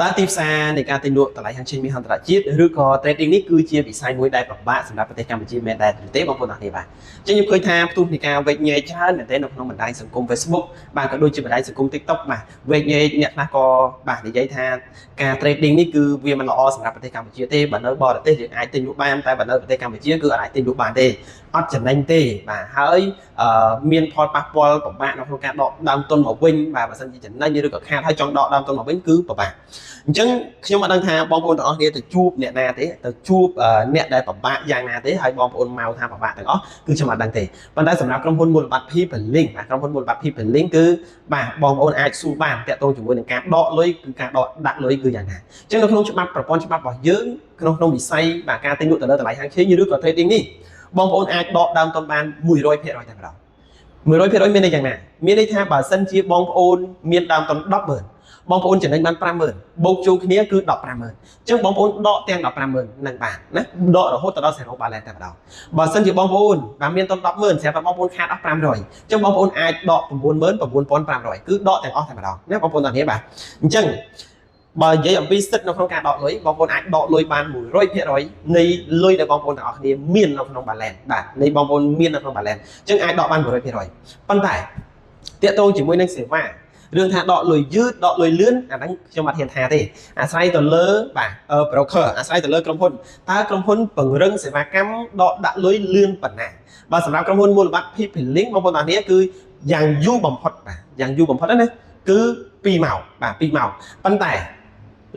តើទីផ្សារនៃការទិញលក់តម្លៃហាងឆេងមាសអន្តរជាតិឬក៏ trading នេះគឺជាវិស័យមួយដែលពិបាកសម្រាប់ប្រទេសកម្ពុជាមែនដែរឬទេបងប្អូនទាំងគ្នាបាទអញ្ចឹងខ្ញុំឃើញថាផ្ទុះនៃការវែកញែកច្រើនមែនទែននៅក្នុងបណ្ដាញសង្គម Facebook បាទក៏ដូចជាបណ្ដាញសង្គម TikTok បាទវែកញែកអ្នកខ្លះក៏បាទនិយាយថាការ trading នេះគឺវាមិនល្អសម្រាប់ប្រទេសកម្ពុជាទេបើនៅបរទេសយើងអាចទិញលក់បានតែបើនៅប្រទេសកម្ពុជាគឺអាចទិញលក់បានទេអត់ចំណេញទេបាទហើយមានផលប៉ះពាល់ពិបាកនៅក្នុងការដកដើមទុនមកវិញបាទបើសិនជាចំណេញឬក៏ខាតហើយចង់ដកដើមទុនមកវិញគឺពិបាកអញ្ចឹងខ្ញុំអត់ដឹងថាបងប្អូនទាំងអស់គ្នាទៅជួបអ្នកណាទេទៅជួបអ្នកដែលពិបាកយ៉ាងណាទេហើយបងប្អូនមកថាពិបាកទាំងអស់គឺខ្ញុំអត់ដឹងទេប៉ុន្តែសម្រាប់ក្រុមហ៊ុនមូលបត្រ People Link បាទក្រុមហ៊ុនមូលបត្រ People Link គឺបាទបងប្អូនអាចសួរបានតាក់ទងជាមួយនឹងការដកលុយគឺការដកដាក់លុយគឺយ៉ាងណាអញ្ចឹងនៅក្នុងច្បាប់ប្រព័ន្ធច្បាប់របស់យើងក្នុងក្នុងវិស័យបាទការទិញលក់ទៅលើតម្លៃហាងឆេងឬក៏ trading នេះបងប្អូនអាចដកដើមទុនបាន100%តែម្ដង100%មានន័យយ៉ាងណាមានន័យថាបើសិនជាបងប្អូនមានដើមទុន100000បងប្អូនចំណេញបាន50000បូកចូលគ្នាគឺ150,000អញ្ចឹងបងប្អូនដកទាំង150,000នឹងបានណាដករហូតទៅដល់0 balance តែម្ដងបើសិនជាបងប្អូនបាទមានទុន100000ស្រាប់តែបងប្អូនខាតអស់500អញ្ចឹងបងប្អូនអាចដក99500គឺដកទាំងអស់តែម្ដងណាបងប្អូនទាំងនេះបាទអញ្ចឹងបើនិយាយអំពីសិទ្ធិនៅក្នុងការដកលុយបងប្អូនអាចដកលុយបាន100%នៃលុយដែលបងប្អូនទាំងអស់គ្នាមាននៅក្នុង balance បាទនៃបងប្អូនមាននៅក្នុង balance អញ្ចឹងអាចដកបាន100%ប៉ុន្តែតាក់ទងជាមួយនឹងសេវារឿងថាដកលុយយឺតដកលុយលឿនអាហ្នឹងខ្ញុំអត់ហ៊ានថាទេអាស្រ័យទៅលើបាទ broker អាស្រ័យទៅលើក្រុមហ៊ុនតើក្រុមហ៊ុនពង្រឹងសេវាកម្មដកដាក់លុយលឿនប៉ុណ្ណាបាទសម្រាប់ក្រុមហ៊ុនមូលបត្រ People Link បងប្អូនទាំងគ្នាគឺយ៉ាងយូរបំផុតបាទយ៉ាងយូរបំផុតណាគឺ2ម៉ោងបាទ2ម៉ោងប៉ុន្តែ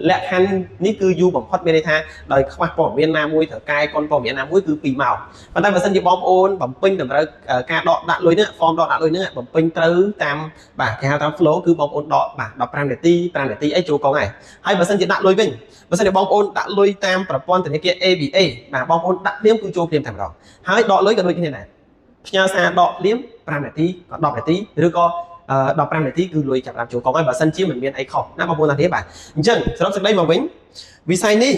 លក្ខខណ្ឌនេះគឺយូរបំផុតមានន័យថាដោយខ្វះព័ត៌មានណាមួយត្រូវកែកុនព័ត៌មានណាមួយគឺ2ម៉ោងប៉ុន្តែបើសិនជាបងប្អូនបំពេញតម្រូវការដកដាក់លុយនេះ form ដកដាក់លុយនេះបំពេញត្រូវតាមបាទគេហៅតាម flow គឺបងប្អូនដកបាទ15នាទី5នាទីអីចូលកងហើយហើយបើសិនជាដាក់លុយវិញបើសិនជាបងប្អូនដាក់លុយតាមប្រព័ន្ធធនាគារ ABA បាទបងប្អូនដាក់ភ្លាមគឺចូលភ្លាមតែម្ដងហើយដកលុយក៏ដូចគ្នាដែរផ្ញើសារដកភ្លាម5នាទីក៏10នាទីឬក៏15នាទីគឺលុយចាប់តាមចូលកងហើយបើសិនជាមិនមានអីខុសណាបងប្អូនទាំងនេះបាទអញ្ចឹងសរុបសេចក្តីមកវិញវិស័យនេះ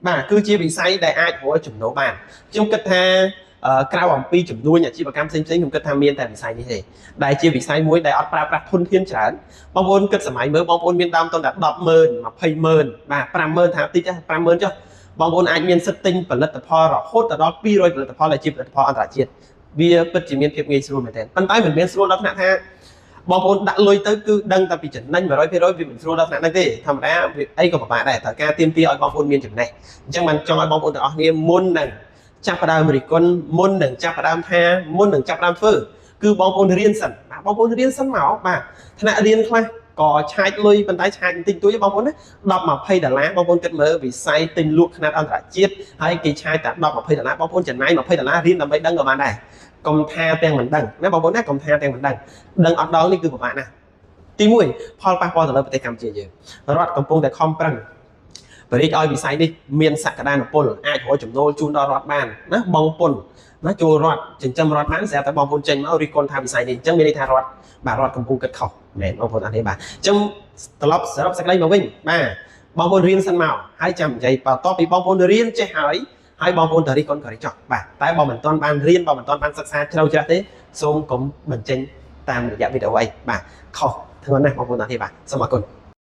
បាទគឺជាវិស័យដែលអាចរកចំណូលបានខ្ញុំគិតថាក្រៅអំពីចំនួនអាជីវកម្មផ្សេងៗខ្ញុំគិតថាមានតែវិស័យនេះទេដែលជាវិស័យមួយដែលអត់ប្រើប្រាស់ធនធានច្រើនបងប្អូនគិតសម័យមើលបងប្អូនមានដើមទុនតែ100000 200,000បាទ50000ថាតិច50000ចុះបងប្អូនអាចមានសិទ្ធិទិញផលិតផលរហូតដល់200ផលិតផលដែលជាផលិតផលអន្តរជាតិវាពិតជាមានភាពងាយស្រួលមែនទែនប៉ុន្តែមិនមែនស្រួលដល់ថ្នាក់ថាបងប្អូនដាក់លុយទៅគឺដឹងតែពីចំណេញ100%វាមិនស្រួលដល់ថ្នាក់ហ្នឹងទេធម្មតាវាអីក៏ពិបាកដែរត្រូវការទាមទារឲ្យបងប្អូនមានចំណេះអញ្ចឹងបានចង់ឲ្យបងប្អូនទាំងអស់គ្នាមុននឹងចាប់ផ្ដើមរិះគន់មុននឹងចាប់ផ្ដើមថាមុននឹងចាប់ផ្ដើមធ្វើគឺបងប្អូនរៀនសិនបាទបងប្អូនរៀនសិនមកបាទថ្នាក់រៀនខ្លះក៏ឆាចលុយប៉ុន្តែឆាចបន្តិចតួចបងប្អូនណា10 20ដុល្លារបងប្អូនគិតមើលវិស័យទិញលក់ខ្នាតអន្តរជាតិហើយគេឆាយតែ10 20ដុល្លារបងប្អូនចំណាយ20ដុល្លាររៀនដើម្បីដឹងក៏បានដែរកុំថាទាំងមិនដឹងណាបងប្អូនណាកុំថាទាំងមិនដឹងដឹងអត់ដល់នេះគឺពិបាកណាស់ទី1ផលប៉ះពាល់ទៅលើប្រទេសកម្ពុជាយើងរដ្ឋកំពុងតែខំប្រឹងបរិយាឲ្យវិស័យនេះមានសក្តានុពលអាចរកចំណូលជូនដល់រដ្ឋបានណាបងពុនណាចូលរដ្ឋចិញ្ចឹមរដ្ឋបានស្រាប់តែបងប្អូនចេញមករិះគន់ថាវិស័យនេះអញ្ចឹងមានន័យថារដ្ឋបាទរដ្ឋកំពុងគិតខុសមែនបងប្អូនអត់ទេបាទអញ្ចឹងត្រឡប់សរុបសេចក្តីមកវិញបាទបងប្អូនរៀនសិនមកហើយចាំនិយាយបន្ទាប់ពីបងប្អូនរៀនចេះហើយហើយបងប្អូនទៅរិះគន់ក៏រិះចោះបាទតែបើមិនទាន់បានរៀនបើមិនទាន់បានសិក្សាជ្រៅជ្រះទេសូមកុំបញ្ចេញតាមរយៈវីដេអូអីបាទខុសធ្ងន់ណាស់បងប្អូនអត់ទេបាទសូមអរគុណ។